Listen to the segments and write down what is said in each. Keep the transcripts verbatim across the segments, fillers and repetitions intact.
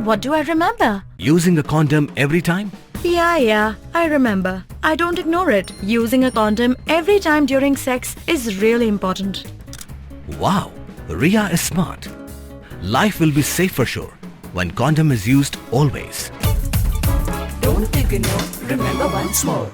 What do I remember? Using a condom every time? Yeah, yeah, I remember. I don't ignore it. Using a condom every time during sex is really important. Wow, Ria is smart. Life will be safe for sure when condom is used always. Don't ignore, remember once more.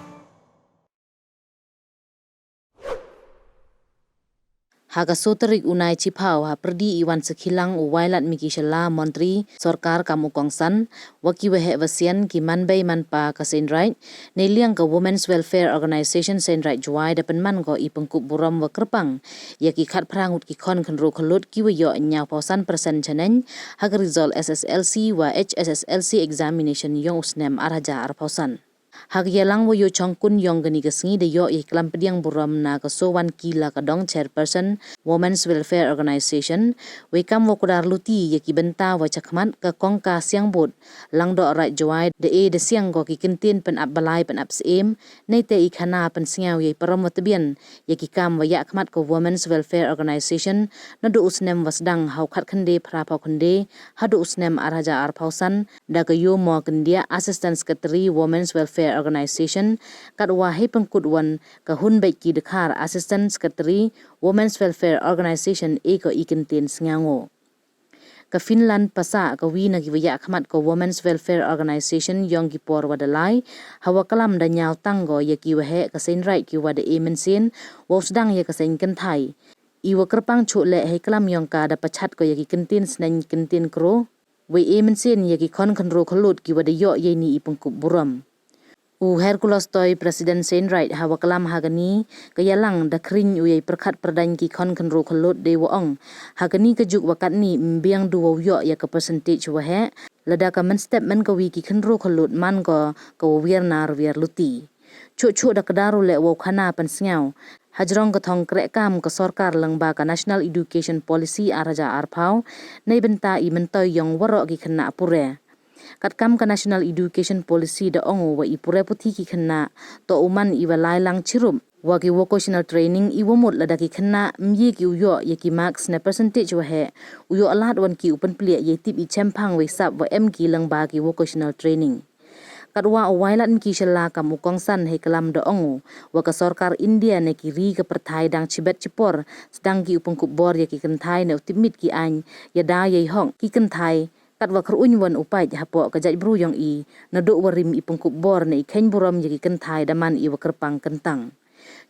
Ha ka soo tarik u Naichiphaw, ha pyrdi i wan sakhilang u Wailadmiki Shylla, Montri Sorkar kam u kongsan, wa ki waheh wasian, ki manbei manpa ka Seinraij, neiliang ka Women's Welfare Organisation Seinraij Jowai da pynman ko i pynkup burom wa kyrpang ya ki khatphra ngut ki khon khynroo khyllood ki wa yoh ñiawphaw san percent chaneiñ ha ka result S S L C wa H S S L C examination yong u snem ar hajar arphaw san. Ha ka yalang wa yoh chongkun yong kani ka sngi da yoh ya i klam pdiang burom na ka Sowan Kila Kadong, Chairperson, Women's Welfare Organisation, wei kam wa kudar luti ya ki bynta wa chakhmat, ka Kongka Siangbood Langdoh Raij Jowai da e da siang ko ki kyntien pynap balai pynap syiem, neite i khana pynsñiaw ya i parom wa tbian ya ki kam wa yahkhmat ka Women's Welfare Organisation, naduh u snem wa sdang ha u khatkhyndai phraphaw khyndai haduh u snem ar hajar arphaw san, da ka Yomo Kyndiah, Assistant Secretary, Women's Welfare Organisation, katwa hei pynkut wan ka Hunbeitki Dkhar, Assistant Secretary, Women's Welfare Organisation, e ko i kyntien sngiawngo. Ka Finland Passah, ka wi na ki wa yahkhmat ka Women's Welfare Organisation yong ki por wa da lai, ha wa klam da ñiaw tang ko ya ki waheh ka Seinraij ki wa da e mynsien wow sdang ya ka seiñ kynthai. I wa kyrpang chooh leh hei klam yong ka da pachat ko ya ki kyntien sneiñ kyntien kroo, wei e mynsien ya ki khon khynroo khyllood ki wa da yoh ya ini i pynkup burom. U Hercules Toi, President Seinraij, ha wa klam ha kani ka yalang da khring u ya i pyrkhat pyrdaiñ ki khon khynroo khyllood, dei wa ong, ha kani ka juk wa katni ym biang du wow yoh ya ka percentage waheh, lada ka mynstep mynkawi ki khynroo khyllood man ko ka wa wiar nar wiar luti. Chooh chooh da kdar u leh wow khana pynsñiaw hajrong ka thong krehkam ka sorkar lyngba ka National Education Policy ar hajar arphaw, neibynta i myntoi yong waroh ki khynnah pure. Katkam ka National Education Policy da ong u wa i pure puthi ki khynnah toh u man i wa lai lang chirup, wa ki vocational training i wa mut lada ki khynnah ym ye ki u yoh ya ki marks ne percentage waheh, u yoh lad wan ki u pynpliah ya i tip i chemphang wei sap wa em ki lyngba ki vocational training. Katwa u Wailadmiki Shylla kam u kongsan hei klam da ong u wa ka sorkar India ne ki ri ka pyrthai dang chibet chipor sdang ki u pynkup bor ya ki kynthai ne u tipmit ki aiñ ya da ya i hok ki kynthai, katwa kyrwuñ wan u pait hapoh ka jaitbru yong i, naduh wa rim i pynkup bor ne i kheiñ burom ya ki kynthai da man i wa kyrpang kyntang.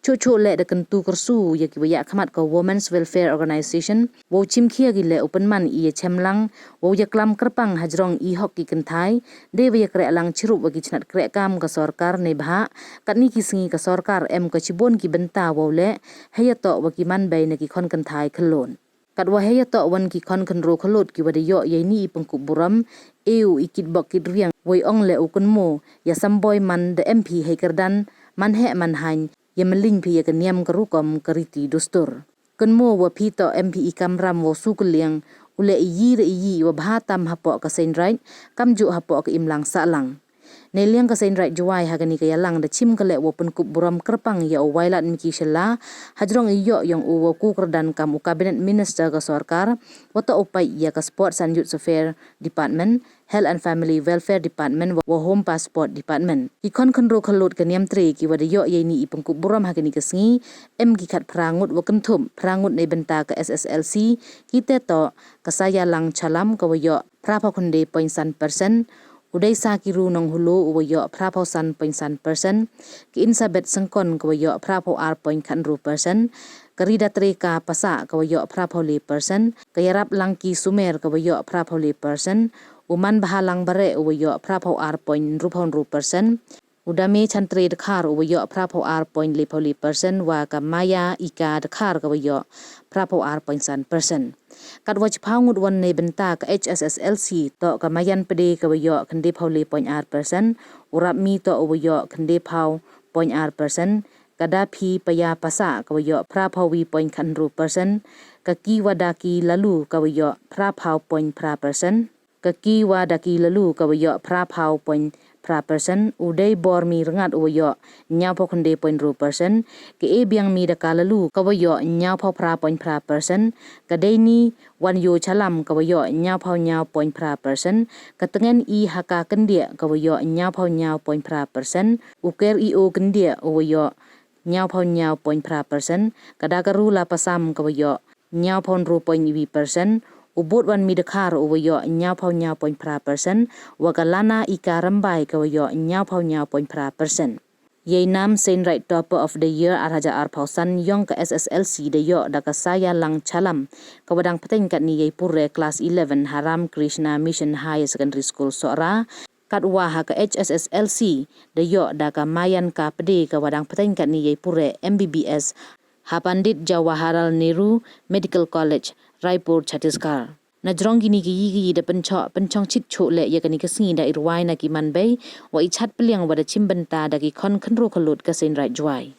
Chooh chooh leh da kyntu kyrsu ya ki wa yahkhmat ka Women's Welfare Organisation wow chimkhia ki leh u pynman i ya chemlang wow ya klam kyrpang hajrong i hok ki kynthai, dei wa ya kreh lang chirup wa ki chnat krehkam ka sorkar, neibhah katni ki sngi ka sorkar em ka chibun ki bynta wow leh hei ya toh wa ki manbei ne ki khon kynthai khyllood. Katwa hei ya toh wan ki khon khynroo khyllood ki wa da yoh ya ini i pynkup burom, e u i kit bok kit riang, wei ong leh u kynmoo, ya samboi man da em phi hei kyrdan, man heh man haiñ, ya mylliñ phi ya ka niam ka rukom ka riti dustur. Kynmoo wa phi toh em phi i kamram wow su kylliang, u leh i yi da i yi wa bha tam hapoh ka Seinraij, kamjooh hapoh ka imlang sahlang. Neiliang ka Seinraij Jowai ha kani ka yalang da chim ka leh wow pynkup burom kyrpang ya u Wailadmiki Shylla hajrong i yoh yong u wow ku kyrdan kam u Cabinet Minister ka sorkar, wa toh u pait ya ka Sports and Youth Affairs Department, Health and Family Welfare Department wa Home Passport Department. Ki khon khynroo khyllood ka Niamtre ki wa da yoh ya ini i pynkup burom ha kani ka sngi, em ki khatphra ngut wa kynthup phra ngut neibynta ka S S L C, ki te toh ka Sayalang Chalam ka wa yoh phraphaw khyndai point san percent, u Deisakiru Nonghulo u wa yoh phraphaw san point san percent, ka Insabet Syngkon ka wa yoh phraphaw ar point khatnru percent, ka Ridatreka Passah ka wa yoh phraphaw le percent, ka Yaraplangki Sumer ka wa yoh phraphaw le percent, u Manbhalang Bareh u wa yoh phraphaw ar point ynruphaw ynru percent, u Dame Chantre Dkhar u wa yoh phraphaw ar point lephaw le percent, wa ka Maya Ika Dkhar ka wa yoh phraphaw ar point san percent. Katwa chiphaw ngut wan neibynta ka H S S L C toh ka Mayan Pde ka wa yoh khyndephaw le point ar percent, u Rapmi toh u wa yoh khyndephaw point ar percent, ka Daphi Paya Passah ka wa yoh phraphaw wi point khatnru percent, ka Kiwa Daki Lalu ka wa yoh phraphaw point phra percent, ka Kiwa Daki Lalu ka wa yoh phraphaw point phra percent, u Dei Bor Mi Rngat u wa yoh ñiawphaw khyndai point ru percent, ka E Biang Mi Daka Lalu ka wa yoh ñiawphaw phra point phra percent, ka Dei Ni Wan Yo Chalam ka wa yoh ñiawphaw ñiaw point phra percent, ka Tngen I Haka Kyndiah ka wa yoh ñiawphaw ñiaw point phra percent, u Ker I O Kyndiah u wa yoh ñiawphaw ñiaw point phra percent, ka Dakaru La Pasam ka wa yoh ñiawphaw ru point wi percent, u Bot Wan Mi Dkhar u wa yoh ñiawphaw ñiaw point phra percent, wa ka Lana Ika Rambai ka wa yoh ñiawphaw ñiaw point phra percent. Yei nam Saint Wright Topper of the Year ar hajar arphaw san yong ka S S L C da yoh da ka Saya Lang Chalam, ka wa dang pteng katni yei pure class eleven ha Ram Krishna Mission Higher Secondary School Sohra, katwa ha ka H S S L C da yoh da ka Mayan Ka Pde ka wa dang pteng katni yei pure M B B S ha Pandit Jawaharlal Nehru Medical College, Raipur, Chhattisgarh. Na jrong kini ki yi ki yi da pynchoh pynchong chit choh leh ya kani ka sngi da i rwai na ki man bei wa i chat pliang wa da chim bynta da ki khon khynru khalut ka Saint Wright Jwai.